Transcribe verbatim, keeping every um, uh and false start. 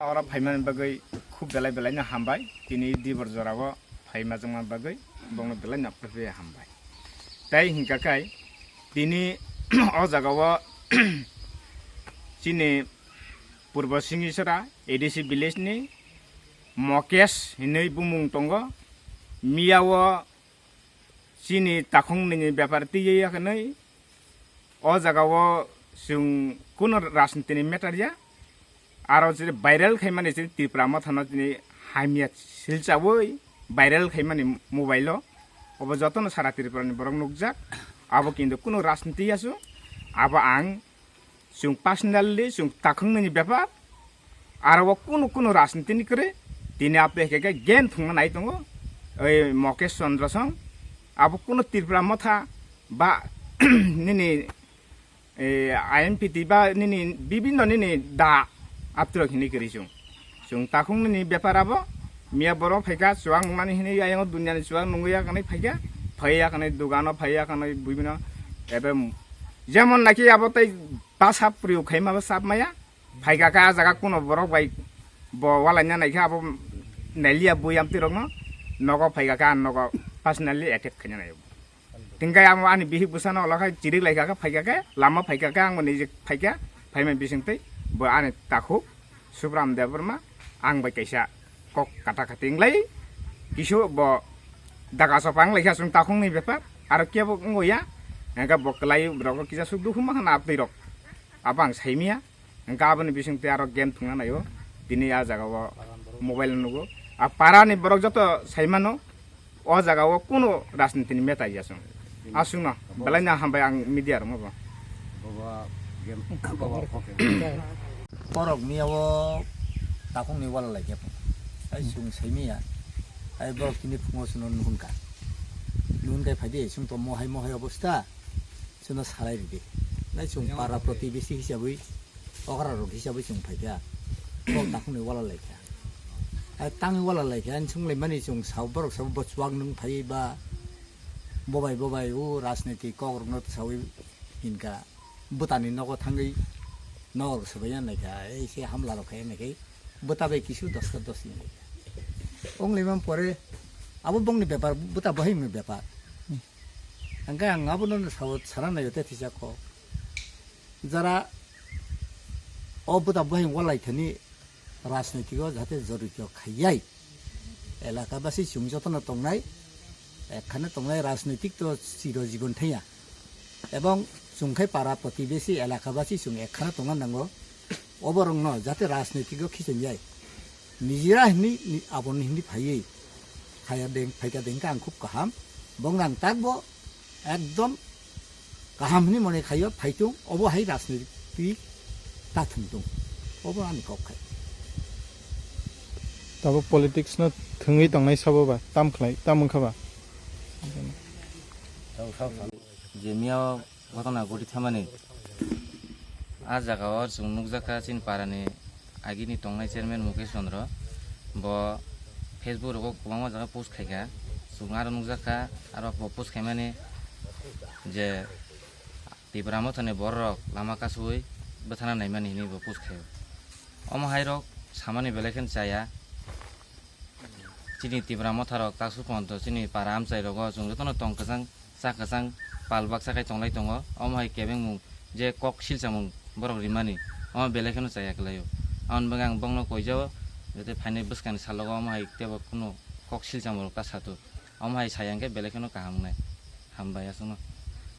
Oro phaimani bagwi khub belai belai no hambai. Tini dibor jora o phaima jongma bagwi bongno belai no hambai. Tai hinkha khai tini o jaga o chini Purbo Singisora A D C village ni Mokesh hinwi bumung tongo. Miya o chini takhung nini bepar twiwi yakhnwi o jaga o chwng kuno rajniti ni matter ya. Aro je viral khaimani je Tripura Motha no tini hamya silchawi viral khaimani mobile o. Obo jotono sara Tripura ni borok nukjak. Abo kintu kuno rajniti ya chwng. Abo ang chwng personally chwng takhung nini bepar. Aro o kuno kuno rajniti ni kwrwi tini abo hai khe gen thwngna nai tongo. Oi Mokesh Chandra song abo kuno Tripura Motha ba nini eh, I M P T ba nini bibinno nini da aptirok hinwi kwrwi chwng. Chwng takhung nini bepar abo miya borok phaikha chuwak nungnani hinwi ayang o duniya ni chuwak nungwi yakhnai phaikha. Phai yakhnai dugano phai yakhnai bibinno ebe jemon naki abo tei basa priyo khaima bo sap maya. Phaikha khe ah jaga kuno borok bai bo walaina naikha abo nailiya bui amtwi rokno nogo phaikha khe ang nogo personally attack khaina naio. Tingkai amo ani bihik bwsano olo khai chirik laikha khe phaikha khe lama phaikha khe ang bo nijik phaikha phaimani bisingtwi bo ani takhuk Subram Debbarma ang bai kaisa kok kata kati wng lai kisu bo daga sopa wng laikha chwng takhukni bepar aro kebo wngya hwnkhe bo kwlai rok kisa suk dukhu ma khana abtwi rok abo ang saimia. Hwnkhe aboni bisingtwi aro game thwngna naio. Tini a jaga o mobile nugo. A para ni borok joto saimano o jaga o kuno rajniti ni meta ya chwng. Aswkno belai no hambai ang media rokno bo. Borok miya o takhuk ni wala lai khe. Ai chwng saimia. Ai borok tini phungo chwngno nuhun kha. Nuhun khe phaidi chwng to mohai mohai obostha. Chwngno salai ridi. Nai chwng para protibesi hisabwi, okra rok hisabwi chwng phaikha. Kok takhukni wala laikha. Ai tangwi wala laikha, ani chwng laimani chwng sao, borok sao bo chuwak nwng phaiwi ba bobai bobai o rajniti kok rokno sawi hinkha. Bwtani nogo thangwi nokol swbaiya naikha, ei se hamla rok khai naikhe bwta bai kisu doska dos ni naikha. Ong laimani pore abo bongni bepar, bwta bahimni bepar. Hwnkhe ang abono sao sana naio tei thisa kok. Jara o bwta buhai walaithani rajnitiko jahate jorito khaiyai. Elakabasi chwng jotono tongnai, ekkhano tongnai rajnitik to chiro jibon thangya. Ebong chwng khai para protibesi elakabasi chwng ekkhano tongna nango. Oborokno jate rajnitiko khichongyai. Nijira hini, ni-, aboni hini phaiwi. Khaya deng, phaika dengkha ang khub kaham. Bong ang takbo ekdom kaham hini mone khaio phaitung, obo hai rajniti ta thwngtung. Obo ani kok khai. Tabo politics no thwngwi tongnai sabo ba, tam khlai, tam wngkha ba? Je miya o ghotona goti thamani. A jaga o chwng nukjakha chini parani agini tongnai chairman Mukesh Chandra. Bo Facebook rogo kwbangma jaga post khaikha. Chwng aro nukjakha, aro bo post khaimani je Tipra Mothani bororok lama kasui bwthana naimani hinwi bo post khaio. Omo hairok samani belai kheno chaya. Chini Tipra Motharok taksuk ponto chini para amchai rogo chwng jotono tong kwchang cha kwchang pal baksa khai tonglai tongo. Omo hai kebengmung je kok silchamung borok rimani omo belai kheno chaya kwlaio. Aboni bagwi ang bongno koijao jate phainai bwskangni salogo omo hai teibo kheno kok silchamung rok ta satuk. Omo hai saya hwnkhe belai kheno kaham wngnai. Hambai aswkno.